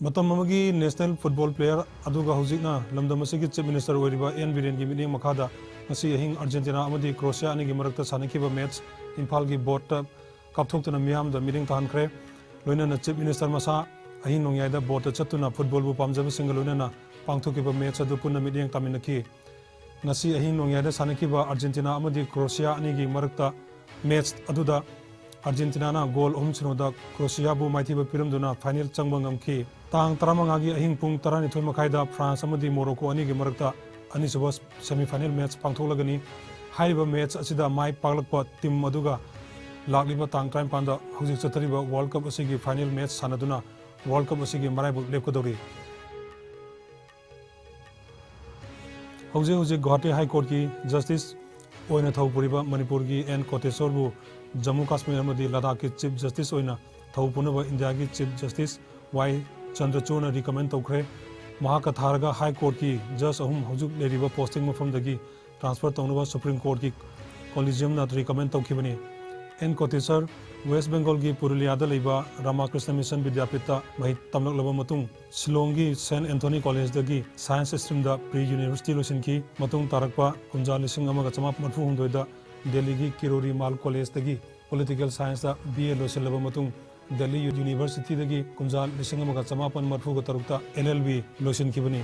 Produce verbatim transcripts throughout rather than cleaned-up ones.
ꯃꯇꯝ ꯑꯃꯒꯤ national football player ꯑꯗꯨꯒ ꯍꯧꯖꯤꯛꯅ ꯂꯝꯗꯝ ꯑꯁꯤꯒꯤ Chief Minister ꯑꯣꯏꯔꯤꯕ ꯑꯦꯟ ꯕꯤꯔꯦꯟꯒꯤ ꯃꯤꯠꯌꯦꯡ ꯃꯈꯥꯗ ꯉꯁꯤ ꯑꯍꯤꯡ ꯑꯥꯔꯖꯦꯟꯇꯤꯅꯥ ꯑꯃꯗꯤ ꯀ꯭ꯔꯣꯁꯤꯌꯥ ꯑꯅꯤꯒꯤ ꯃꯔꯛꯇ ꯁꯥꯟꯅꯈꯤꯕ ꯃꯦꯠꯆ ꯏꯝꯐꯥꯜꯒꯤ ꯕꯣꯔꯗꯇ ꯀꯥꯞꯊꯣꯛꯇꯨꯅ ꯃꯤꯌꯥꯝꯗ ꯃꯤꯠꯌꯦꯡ ꯇꯥꯍꯟꯈ꯭ꯔꯦ꯫ ꯂꯣꯏꯅꯅ Chief Minister ꯃꯁꯥ ꯑꯍꯤꯡ ꯅꯣꯡꯌꯥꯏꯗ ꯕꯣꯔꯗꯇ ꯆꯠꯇꯨꯅ ꯐꯨꯠꯕꯣꯜꯕꯨ ꯄꯥꯝꯖꯕꯁꯤꯡꯒ ꯂꯣꯏꯅꯅ ꯄꯥꯡꯊꯣꯛꯈꯤꯕ ꯃꯦꯠꯆ ꯑꯗꯨ ꯄꯨꯟꯅ ꯃꯤꯠꯌꯦꯡ ꯇꯥꯃꯤꯟꯅꯈꯤ꯫ ꯉꯁꯤ ꯑꯍꯤꯡ ꯅꯣꯡꯌꯥꯏꯗ ꯁꯥꯟꯅꯈꯤꯕ ꯑꯥꯔꯖꯦꯟꯇꯤꯅꯥ ꯑꯃꯗꯤ ꯀ꯭ꯔꯣꯁꯤꯌꯥ ꯑꯅꯤꯒꯤ ꯃꯔꯛꯇ ꯃꯦꯠꯆ ꯑꯗꯨꯗ ꯑꯥꯔꯖꯦꯟꯇꯤꯅꯥꯅ ꯒꯣꯜ ꯑꯍꯨꯝ ꯁꯤꯅꯣꯗ ꯀ꯭ꯔꯣꯁꯤꯌꯥꯕꯨ ꯃꯥꯏꯊꯤꯕ ꯄꯤꯔꯝꯗꯨꯅ ꯐꯥꯏꯅꯦꯜ ꯆꯪꯕ ꯉꯝꯈꯤ꯫ ꯇꯥꯡ ꯇꯔꯥꯃꯉꯥꯒꯤ ꯑꯍꯤꯡ ꯄꯨꯡ ꯇꯔꯥꯅꯤꯊꯣꯏ ꯃꯈꯥꯏꯗ ꯐ꯭ꯔꯥꯟꯁ ꯑꯃꯗꯤ ꯃꯣꯔꯣꯀꯣ ꯑꯅꯤꯒꯤ ꯃꯔꯛꯇ ꯑꯅꯤꯁꯨꯕ semi final ꯃꯦꯠꯆ ꯄꯥꯡꯊꯣꯛꯂꯒꯅꯤ꯫ ꯍꯥꯏꯔꯤꯕ ꯃꯦꯠꯆ ꯑꯁꯤꯗ ꯃꯥꯏ ꯄꯥꯛꯂꯛꯄ ꯇꯤꯝ ꯑꯗꯨꯒ ꯂꯥꯛꯂꯤꯕ ꯇꯥꯡ ꯇꯔꯥꯅꯤꯄꯥꯟꯗ ꯍꯧꯖꯤꯛ ꯆꯠꯊꯔꯤꯕ ꯋꯥꯔꯜ ꯀꯞ ꯑꯁꯤꯒꯤ ꯐꯥꯏꯅꯦꯜ ꯃꯦꯠꯆ ꯁꯥꯟꯅꯗꯨꯅ ꯋꯥꯔꯜ ꯀꯞ ꯑꯁꯤꯒꯤ ꯃꯔꯥꯏꯕꯛ ꯂꯦꯞꯀꯗꯧꯔꯤ꯫ ꯍꯧꯖꯤꯛ ꯍꯧꯖꯤꯛ ꯒꯨꯋꯥꯍꯥꯇꯤ ꯍꯥꯏ ꯀꯣꯔꯠꯀꯤ ꯖꯁꯇꯤꯁ ꯑꯣꯏꯅ ꯊꯧ ꯄꯨꯔꯤꯕ ꯃꯅꯤꯄꯨꯔꯒꯤ ꯑꯦꯟ ꯀꯣꯇꯦꯁꯣꯔꯕꯨ ꯖꯝꯃꯨ ꯀꯥꯁꯃꯤꯔ ꯑꯃꯗꯤ ꯂꯗꯥꯈꯀꯤ ꯆꯤꯐ ꯖꯁꯇꯤꯁ ꯑꯣꯏꯅ ꯊꯧ ꯄꯨꯅꯕ ꯏꯟꯗꯤꯌꯥꯒꯤ ꯆꯤꯐ ꯖꯁꯇꯤꯁ ꯋꯥꯏ ꯆꯟꯗ꯭ꯔꯆꯨꯗꯅ ꯔꯤꯀꯃꯦꯟ ꯇꯧꯈ꯭ꯔꯦ꯫ ꯃꯍꯥꯛꯀ ꯊꯥꯔꯒ ꯍꯥꯏ ꯀꯣꯔꯠꯀꯤ ꯖꯁ ꯑꯍꯨꯝ ꯍꯧꯖꯤꯛ ꯂꯩꯔꯤꯕ ꯄꯣꯁꯇꯤꯡ ꯃꯐꯝꯗꯒꯤ ꯇ꯭ꯔꯥꯟꯁꯐꯔ ꯇꯧꯅꯕ ꯁꯨꯄ꯭ꯔꯤꯝ ꯀꯣꯔꯠꯀꯤ ꯀꯣꯂꯤꯖꯤꯌꯝꯅ ꯔꯤꯀꯃꯦꯟ ꯇꯧꯈꯤꯕꯅꯤ꯫ ꯑꯦꯟ ꯀꯣꯇꯦꯁꯣꯔ ꯋꯦꯁ ꯕꯦꯡꯒꯣꯜꯒꯤ ꯄꯨꯔꯨꯂꯤꯌꯥꯗ ꯂꯩꯕ ꯔꯥꯃꯥꯀ꯭ꯔꯤꯁꯅ ꯃꯤꯁꯟ ꯕꯤꯗ꯭ꯌꯥꯄꯤꯊꯇ ꯃꯍꯩ ꯇꯝꯂꯛꯂꯕ ꯃꯇꯨꯡ ꯁꯤꯂꯣꯡꯒꯤ ꯁꯦꯟꯠ ꯑꯦꯟꯊꯣꯅꯤ ꯀꯣꯂꯦꯖꯇꯒꯤ ꯁꯥꯏꯟꯁ ꯁ꯭ꯇ꯭ꯔꯤꯝꯗ ꯄ꯭ꯔꯤ ꯌꯨꯅꯤꯚꯔꯁꯤꯇꯤ ꯂꯣꯏꯁꯤꯟꯈꯤ꯫ ꯃꯇꯨꯡ ꯇꯥꯔꯛꯄ ꯀꯨꯝꯖꯥ ꯂꯤꯁꯤꯡ ꯑꯃꯒ ꯆꯃꯥꯄꯟ ꯃꯔꯤꯐꯨ ꯍꯨꯝꯗꯣꯏꯗ ꯗꯦꯜꯂꯤꯒꯤ ꯀꯤꯔꯣꯔꯤ ꯃꯥꯜ ꯀꯣꯂꯦꯖꯇꯒꯤ ꯄꯣꯂꯤꯇꯤꯀꯦꯜ ꯁꯥꯏꯟꯁꯇ ꯕꯤ ꯑꯦ ꯂꯣꯏꯁꯤꯜꯂꯕ ꯃꯇꯨꯡ ꯗꯦꯜꯂꯤ ꯌꯨꯅꯤꯚꯔꯁꯤꯇꯤꯗꯒꯤ ꯀꯨꯝꯖꯥ ꯂꯤꯁꯤꯡ ꯑꯃꯒ ꯆꯃꯥꯄꯟ ꯃꯔꯤꯐꯨꯒ ꯇꯔꯨꯛꯇ ꯑꯦꯜ ꯑꯦꯜ ꯕꯤ ꯂꯣꯏꯁꯤꯟꯈꯤꯕꯅꯤ꯫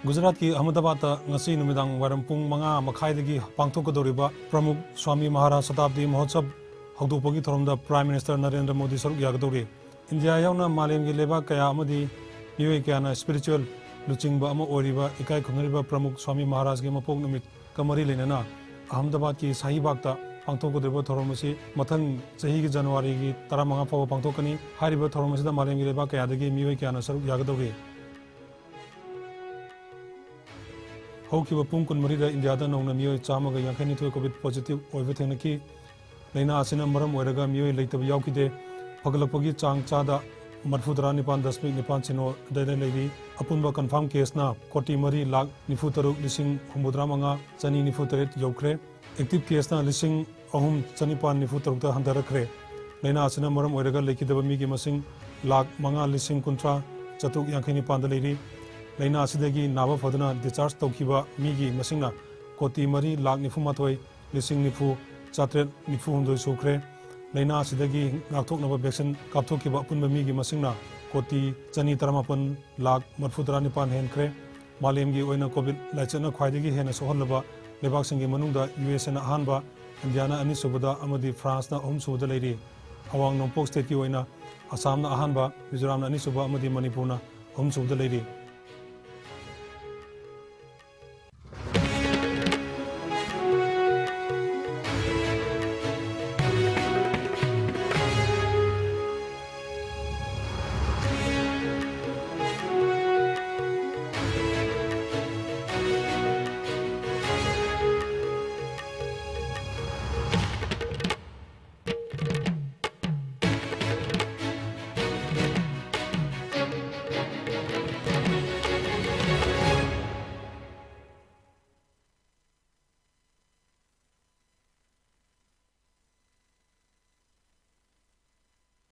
ꯒꯨꯖꯔꯥꯠꯀꯤ ꯑꯍꯃꯗꯥꯕꯥꯗꯇ ꯉꯁꯤ ꯅꯨꯃꯤꯗꯥꯡ ꯋꯥꯏꯔꯝ ꯄꯨꯡ ꯃꯉꯥ ꯃꯈꯥꯏꯗꯒꯤ ꯄꯥꯡꯊꯣꯛꯀꯗꯧꯔꯤꯕ ꯄ꯭ꯔꯃꯨꯈ ꯁ꯭ꯋꯥꯃꯤ ꯃꯍꯥꯔꯥꯖ ꯁꯇꯥꯕꯗꯤ ꯃꯍꯣꯠꯁꯕ ꯍꯧꯗꯣꯛꯄꯒꯤ ꯊꯧꯔꯝꯗ ꯄ꯭ꯔꯥꯏꯝ ꯃꯤꯅꯤꯁꯇꯔ ꯅꯔꯦꯟꯗ꯭ꯔ ꯃꯣꯗꯤ ꯁꯔꯨꯛ ꯌꯥꯒꯗꯧꯔꯤ꯫ ꯏꯟꯗꯤꯌꯥ ꯌꯥꯎꯅ ꯃꯥꯂꯦꯝꯒꯤ ꯂꯩꯕꯥꯛ ꯀꯌꯥ ꯑꯃꯗꯤ ꯃꯤꯑꯣꯏ ꯀꯌꯥꯅ ꯁ꯭ꯄꯤꯔꯤꯆꯨꯋꯦꯜ ꯂꯨꯆꯤꯡꯕ ꯑꯃ ꯑꯣꯏꯔꯤꯕ ꯏꯀꯥꯏ ꯈꯨꯝꯅꯔꯤꯕ ꯄ꯭ꯔꯃꯨꯈ ꯁ꯭ꯋꯥꯃꯤ ꯃꯍꯥꯔꯥꯖꯒꯤ ꯃꯄꯣꯛ ꯅꯨꯃꯤꯠꯀ ꯃꯔꯤ ꯂꯩꯅꯅ ꯑꯍꯃꯗꯥꯕꯥꯗꯀꯤ ꯁꯥꯍꯤꯕꯥꯒꯇ ꯄꯥꯡꯊꯣꯛꯀꯗꯧꯔꯤꯕ ꯊꯧꯔꯝ ꯑꯁꯤ ꯃꯊꯪ ꯆꯍꯤꯒꯤ ꯖꯅꯋꯥꯔꯤꯒꯤ ꯇꯔꯥꯃꯉꯥ ꯐꯥꯎꯕ ꯄꯥꯡꯊꯣꯛꯀꯅꯤ꯫ ꯍꯥꯏꯔꯤꯕ ꯊꯧꯔꯝ ꯑꯁꯤꯗ ꯃꯥꯂꯦꯝꯒꯤ ꯂꯩꯕꯥꯛ ꯀꯌꯥꯗꯒꯤ ꯃꯤꯑꯣꯏ ꯀꯌꯥꯅ ꯁꯔꯨꯛ ꯌꯥꯒꯗꯧꯔꯤ꯫ ꯍꯧꯈꯤꯕ ꯄꯨꯡ ꯀꯨꯟꯃꯔꯤꯗ ꯏꯟꯗꯤꯌꯥꯗ ꯅꯧꯅ ꯃꯤꯑꯣꯏ ꯆꯥꯝꯃꯒ ꯌꯥꯡꯈꯩꯅꯤꯊꯣꯏ ꯀꯣꯚꯤꯗ ꯄꯣꯖꯤꯇꯤꯚ ꯑꯣꯏꯕ ꯊꯦꯡꯅꯈꯤ꯫ ꯂꯥꯏꯅꯥ ꯑꯁꯤꯅ ꯃꯔꯝ ꯑꯣꯏꯔꯒ ꯃꯤꯑꯣꯏ ꯂꯩꯇꯕ ꯌꯥꯎꯈꯤꯗꯦ꯫ ꯐꯒꯠꯂꯛꯄꯒꯤ ꯆꯥꯡ ꯆꯥꯗ ꯃꯔꯤꯐꯨꯇꯔꯥ ꯅꯤꯄꯥꯟ ꯗꯁꯃꯤꯛ ꯅꯤꯄꯥꯟ ꯁꯤꯅꯣ ꯑꯗꯨꯗ ꯂꯩꯔꯤ꯫ ꯑꯄꯨꯟꯕ ꯀꯟꯐꯥꯔꯝ ꯀꯦꯁꯅ ꯀꯣꯇꯤ ꯃꯔꯤ ꯂꯥꯈ ꯅꯤꯐꯨ ꯇꯔꯨꯛ ꯂꯤꯁꯤꯡ ꯍꯨꯝꯐꯨꯇꯔꯥ ꯃꯉꯥ ꯆꯅꯤ ꯅꯤꯐꯨ ꯇꯔꯦꯠ ꯌꯧꯈ꯭ꯔꯦ꯫ ꯑꯦꯛꯇꯤꯚ ꯀꯦꯁꯅ ꯂꯤꯁꯤꯡ ꯑꯍꯨꯝ ꯆꯅꯤꯄꯥꯟ ꯅꯤꯐꯨ ꯇꯔꯨꯛꯇ ꯍꯟꯊꯔꯛꯈ꯭ꯔꯦ꯫ ꯂꯥꯏꯅꯥ ꯑꯁꯤꯅ ꯃꯔꯝ ꯑꯣꯏꯔꯒ ꯂꯩꯈꯤꯗꯕ ꯃꯤꯒꯤ ꯃꯁꯤꯡ ꯂꯥꯈ ꯃꯉꯥ ꯂꯤꯁꯤꯡ ꯀꯨꯟꯊ꯭ꯔꯥ ꯆꯥꯇ꯭ꯔꯨꯛ ꯌꯥꯡꯈꯩ ꯅꯤꯄꯥꯟꯗ ꯂꯩꯔꯤ꯫ ꯂꯥꯏꯅꯥ ꯑꯁꯤꯗꯒꯤ ꯅꯥꯕ ꯐꯗꯨꯅ discharge ꯇꯧꯈꯤꯕ ꯃꯤꯒꯤ ꯃꯁꯤꯡꯅ ꯀꯣꯇꯤ ꯃꯔꯤ ꯂꯥꯈ ꯅꯤꯐꯨ ꯃꯥꯊꯣꯏ ꯂꯤꯁꯤꯡ ꯅꯤꯐꯨ ꯆꯥꯇ꯭ꯔꯦꯠ ꯅꯤꯐꯨ ꯍꯨꯝꯗꯣꯏ ꯁꯨꯈ꯭ꯔꯦ꯫ ꯂꯥꯏꯅꯥ ꯑꯁꯤꯗꯒꯤ ꯉꯥꯛꯊꯣꯛꯅꯕ vaccine ꯀꯥꯞꯊꯣꯛꯈꯤꯕ ꯑꯄꯨꯟꯕ ꯃꯤꯒꯤ ꯃꯁꯤꯡꯅ ꯀꯣꯇꯤ ꯆꯅꯤ ꯇꯔꯥꯃꯥꯄꯟ ꯂꯥꯈ ꯃꯔꯤꯐꯨ ꯇꯔꯥ ꯅꯤꯄꯥꯟ ꯍꯦꯟꯈ꯭ꯔꯦ꯫ ꯃꯥꯂꯦꯝꯒꯤ ꯑꯣꯏꯅ COVID ꯂꯥꯏꯆꯠꯅ ꯈ꯭ꯋꯥꯏꯗꯒꯤ ꯍꯦꯟꯅ ꯁꯣꯛꯍꯜꯂꯕ ꯂꯩꯕꯥꯛꯁꯤꯡꯒꯤ ꯃꯅꯨꯡꯗ USAꯅ ꯑꯍꯥꯟꯕ, ꯏꯟꯗꯤꯌꯥꯅ ꯑꯅꯤꯁꯨꯕꯗ ꯑꯃꯗꯤ ꯐ꯭ꯔꯥꯟꯁꯅ ꯑꯍꯨꯝꯁꯨꯕꯗ ꯂꯩꯔꯤ꯫ ꯑꯋꯥꯡ ꯅꯣꯡꯄꯣꯛ stateꯀꯤ ꯑꯣꯏꯅ ꯑꯁꯥꯝꯅ ꯑꯍꯥꯟꯕ, ꯃꯤꯖꯣꯔꯥꯝꯅ ꯑꯅꯤꯁꯨꯕ ꯑꯃꯗꯤ ꯃꯅꯤꯄꯨꯔꯅ ꯑꯍꯨꯝꯁꯨꯕꯗ ꯂꯩꯔꯤ꯫